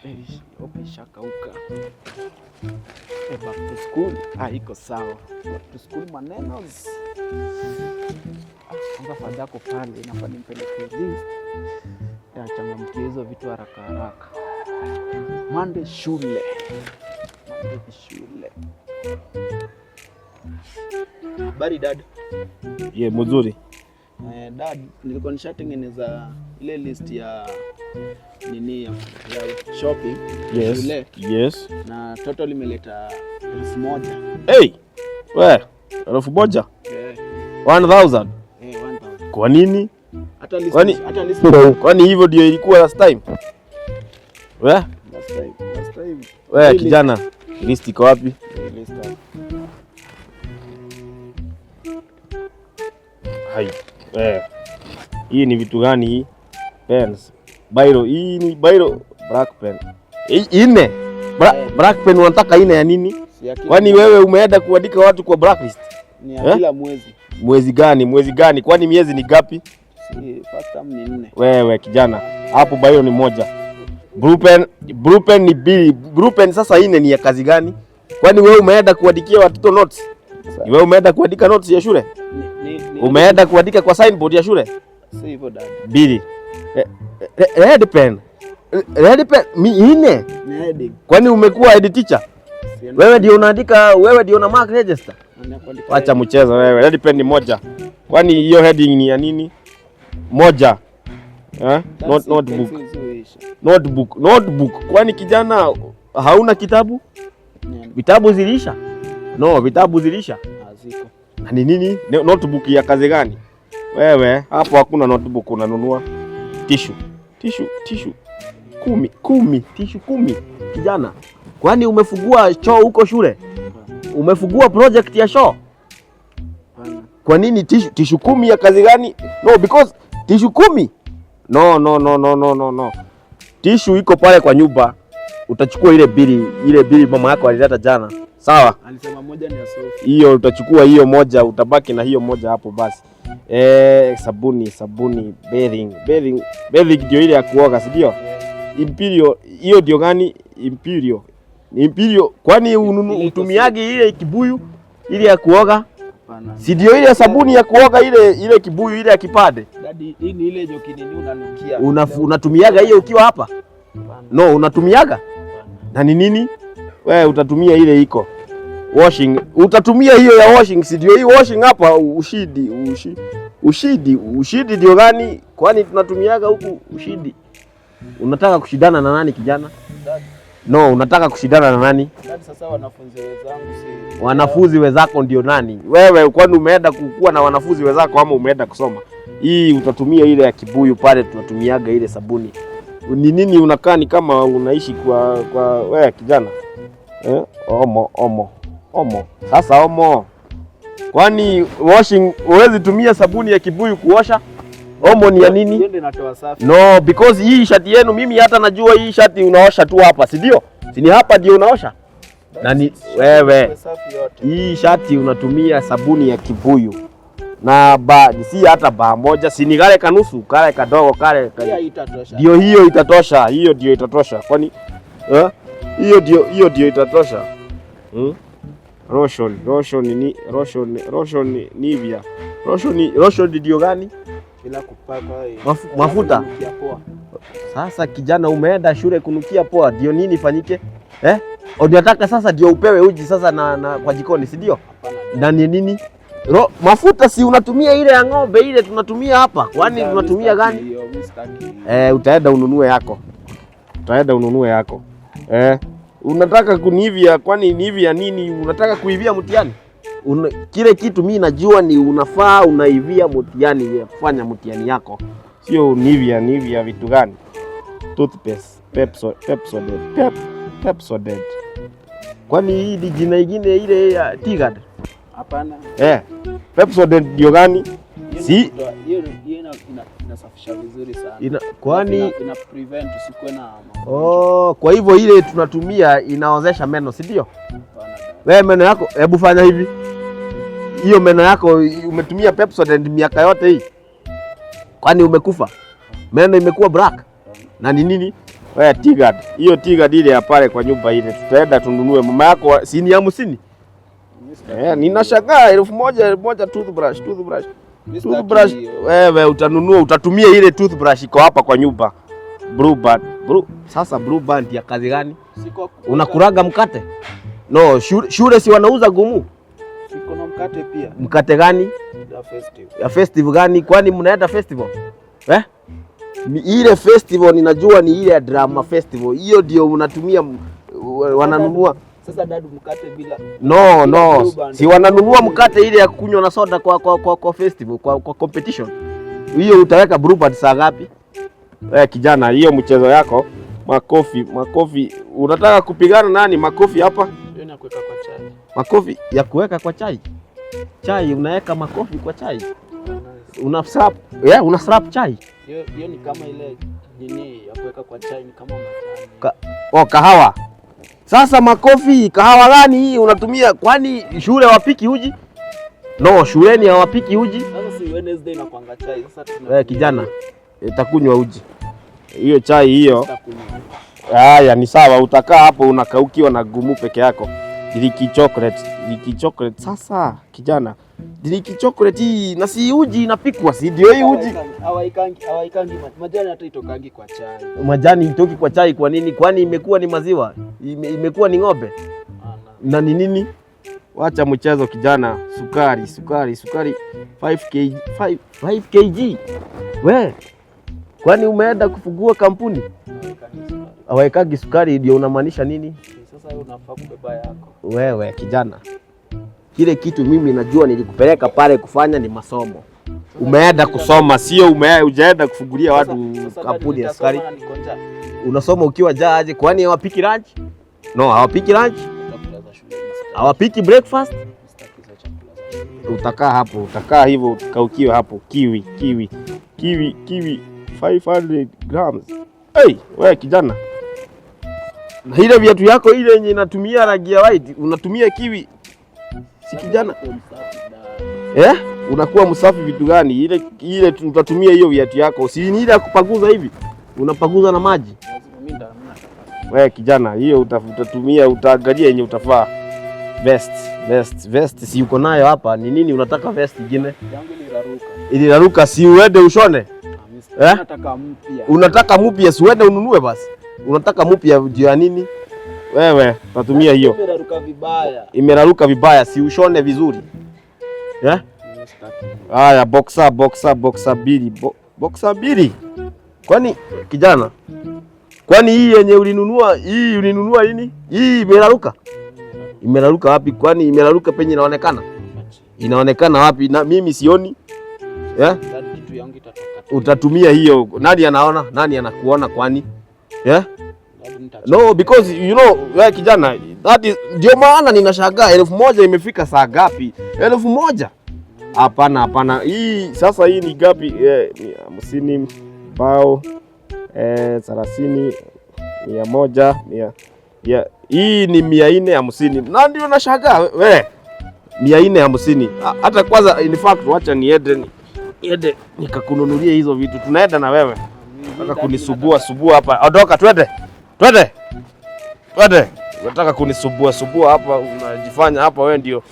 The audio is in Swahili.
Hope ishakauka. Back to school. Ah, iko sawa. Back to school maneno. Ah, kwanza father ako pale, inafaa nimpeleke list. Achangamkie hizo vitu haraka haraka. Monday shule. Monday shule. Habari, dad. Ye, mzuri. Dad, nilikuwa nishatengeneza ile list ya nini ya shopping shule na total imeleta 1000. Hey, we, 1000? 1000? Eh, 1000. Kwa nini? Hata list hata list Kwani hivyo ndio ilikuwa last time? We, last time. Last time. we Hii kijana, list iko wapi? Hii list hapa. Hai. We. Hii ni vitu gani hii? Pens. Biro, hii ni biro, black pen. Hii ine. Black pen unataka ine ya nini? Si ya kila Kwani wewe umeenda kuandika watu kwa blacklist? Ni ya Eh? kila mwezi. Mwezi gani? Mwezi gani? Kwani miezi ni gapi? Si first term ni nne. Wewe kijana, hapo biro ni moja. Blue pen ni mbili. Blue pen sasa ine ni ya kazi gani? Kwani wewe umeenda kuandikia watoto notes? Ni wewe umeenda kuandika notes ya shule? Umeenda kuandika kwa signboard ya shule? Si hivyo, dad. Mbili. Red pen. Red pen mi ine. Ni heading. Kwani umekuwa head teacher? Si Wewe ndio unaandika, wewe ndio una mark register. ni kuandika Wacha mchezo wewe. Red pen ni moja. Kwani hiyo heading ni ya nini? Moja. Eh? That's Not, it, notebook. pencils huisha. Notebook, notebook. Kwani kijana hauna kitabu? Nini? Vitabu zilisha? No, vitabu zilisha. Haziko. Na ni nini? Notebook ya kazi gani? Wewe hapo hakuna notebook unanunua. Tissue. Tissue, tissue. 10, 10, tissue 10. Kijana, kwani umefungua choo huko shule? Umefungua project ya choo? Hapana. Kwa nini tissue, tissue 10 ya kazi gani? No, because tissue 10. No, no, no, no, no, no, no. Tissue iko pale kwa nyumba. Utachukua ile bili, ile bili mama yako alileta jana. Sawa? Alisema moja ni ya Sophie. Hiyo utachukua hiyo moja, utabaki na hiyo moja hapo basi. Sabuni, sabuni, bathing, bathing, bathing ndio ile ya kuoga, si ndio? Imperial, hiyo ndio gani? Imperial. Imperial, kwani Ile iko utumiage ile kibuyu ile ya kuoga? Hapana. Si ndio ile sabuni ya kuoga ile ile kibuyu ile ya kipande? Daddy, hii ni ile joki nini unanukia. Unatumiaga hiyo ukiwa hapa? Hapana. No, unatumiaga? Na ni nini? Wewe utatumia ile iko washing, utatumia hiyo ya washing, si ndio hii washing hapa ushidi, ushidi, ushidi ndio gani? Kwani tunatumiaga huku ushidi. Unataka kushindana na nani kijana? Dad, No, unataka kushindana na nani? dad, sasa wanafunzi wenzangu si Wanafunzi wenzako ndio nani? Wewe kwani umeenda kukua na wanafunzi wenzako ama umeenda kusoma? Hii utatumia ile ya kibuyu pale, tunatumiaga ile sabuni. Ni nini unakaa ni kama unaishi kwa wewe kijana? Omo, omo, omo. Sasa omo. Kwani washing huwezi tumia sabuni ya kibuyu kuosha? Omo ni ya nini? Hiyo ndio inatoa safi. No, because hii shati yenu mimi hata najua hii shati unaosha tu hapa, si ndio? Si ni hapa ndio unaosha? Na ni wewe Safi yote. hii shati unatumia sabuni ya kibuyu na ba, si hata baa moja, si ni kale kanusu kale kadogo kale Pia itatosha. ndio hiyo itatosha, hiyo ndio itatosha. Kwani hiyo ndio hiyo ndio itatosha. Hmm? Lotion, lotion ni lotion, lotion Nivea. Lotion, lotion ndio gani? Bila kupaka hii. Mafuta. Kunukia poa. Sasa kijana, umeenda shule kunukia poa, ndio nini ifanyike? Eh? Unataka sasa ndio upewe uji sasa na kwa jikoni, si ndio? Hapana. Na ni nini? Mafuta si unatumia ile ya ng'ombe ile tunatumia hapa. Kwani Sasa, tunatumia mimi sitaki gani? hiyo, mimi sitaki hiyo. Utaenda ununue yako. Utaenda ununue yako. Unataka kunivia, kwani nivia nini? Unataka kuivia mtihani? Kile kitu mi najua ni unafaa unaivia mtihani, fanya mtihani yako. Sio nivia, nivia vitu gani? Toothpaste, Pepsodent, Pepsodent. Kwani hii ni jina ingine ile ya Tigard? Hapana. Pepsodent ndio gani? Hiyo Si hiyo hiyo inasafisha vizuri sana. Kwani ina prevent usikuwe na magonjwa. Oh, kwa hivyo ile tunatumia inaozesha meno, si ndio? Hapana, dad. Wewe meno yako, hebu fanya hivi. Hiyo meno yako umetumia Pepsodent miaka yote hii. Kwani umekufa? Meno imekuwa black. Na ni nini? Wewe Tea Guard, hiyo Tea Guard ile ya pale kwa nyumba ile tutaenda tununue. Mama yako si ni 50? Eh, ninashangaa 1000 toothbrush, toothbrush. Toothbrush wewe utanunua, utatumia ile toothbrush iko hapa kwa nyumba. Blue Band. Blue, sasa Blue Band ya kazi gani? Siko Unakuraga mkate? No, shule si wanauza gumu? Siko na mkate pia. Mkate gani? Ya festive. Ya festival gani? Kwani mnaenda festival? Eh? Ni ile festival ninajua ni ile ya drama festival. Hiyo ndio mnatumia wananunua. Sasa dad, mkate bila No, no. Blue Band. Si wananunua mkate ile ya kunywa na soda kwa festival, kwa competition. Hiyo utaweka Blue Band saa ngapi? Eh, kijana, hiyo mchezo yako makofi, makofi. Unataka kupigana nani? Makofi hapa? Hiyo ni ya kuweka kwa chai. Makofi ya kuweka kwa chai. Chai unaweka makofi kwa chai. Una slap, yeah, una slap chai. Hiyo ni kama ile nini ya kuweka kwa chai, ni kama majani. Oh, kahawa. Sasa makofi, kahawa gani hii unatumia? Kwani shule hawapiki uji? No, shuleni hawapiki uji. Sasa si Wednesday inakuanga chai. Sasa tuna Wewe kijana, utakunywa uji. Hiyo chai hiyo. Sitakunywa. Haya, ni sawa, utakaa hapo unakaukiwa na gumu peke yako. Diriki chocolate, diriki chocolate. Sasa kijana, diriki chocolate hii na si uji inapikwa, si ndio hii uji? Hawaikangi majani hata itokangi kwa chai. Majani itoki kwa chai kwa nini? Kwani imekuwa ni maziwa? Imekuwa ni ng'ombe? Ana. Na ni nini? Wacha mchezo kijana. Sukari, sukari, sukari 5 kg, 5 kg. We, kwani umeenda kufungua kampuni? Hawaikangi sukari. Hawekagi sukari ndio unamaanisha nini? Sasa wewe unafaa kubeba yako. Wewe kijana, kile kitu mimi najua nilikupeleka pale kufanya ni masomo. Umeenda kusoma, sio hujaenda kufungulia watu Sasa kampuni ya nitasoma sukari. na niko njaa. Unasoma ukiwa njaa aje? Kwani hawapiki lunch? No, hawapiki lunch, Chakula za shule ni hawapiki breakfast. sitaki hizo chakula za shule. Utakaa hapo, utakaa hivyo ukaukiwe hapo. Kiwi, kiwi, kiwi, kiwi 500 grams. Hey, wewe kijana, na ile viatu yako ile yenye inatumia rangi ya white, unatumia kiwi, si kijana? Uko msafi da. Eh? Unakuwa msafi vitu gani? Ile ile utatumia hiyo viatu yako, si ni ile ya kupaguza hivi? Unapaguza na maji. Lazima mimi nataka. Wewe kijana, hiyo utatumia, utaangalia yenye utafaa. Vest, vest, vest si uko nayo hapa? Ni nini unataka vest ingine? Yangu iliraruka. Iliraruka, si uende ushone? Ah, mimi sitaki. Eh? Nataka mpya. Unataka mpya, si uende ununue basi. Unataka mpya juu ya nini? Wewe utatumia hiyo. Imeraruka vibaya. Imeraruka vibaya, si ushone vizuri. Eh? Mimi sitaki. Haya, boxer, boxer, boxer mbili, boxer mbili. Kwani kijana, kwani hii yenye ulinunua, hii ulinunua lini? Hii imeraruka? Imeraruka wapi? Kwani imeraruka penye inaonekana? Inaonekana wapi? Na mimi sioni. Eh? Dad, kitu yangu itatoka tu. Utatumia hiyo. Nani anaona? Nani anakuona kwani? Eh? Dad, No, because you know, wewe kijana, that is ndio maana ninashangaa 1000 imefika saa ngapi? 1000? Hapana, hapana. Hii sasa hii ni ngapi? 50 bao 30, 100, mia, ya, hii ni 450. Na ndio nashangaa we 450. Hata kwanza in fact wacha niende nikakununulie hizo vitu. Tunaenda na wewe. Nataka kunisubua subua hapa. Ondoka twende. Twende. Twende. Unataka kunisubua subua hapa, unajifanya hapa wewe ndio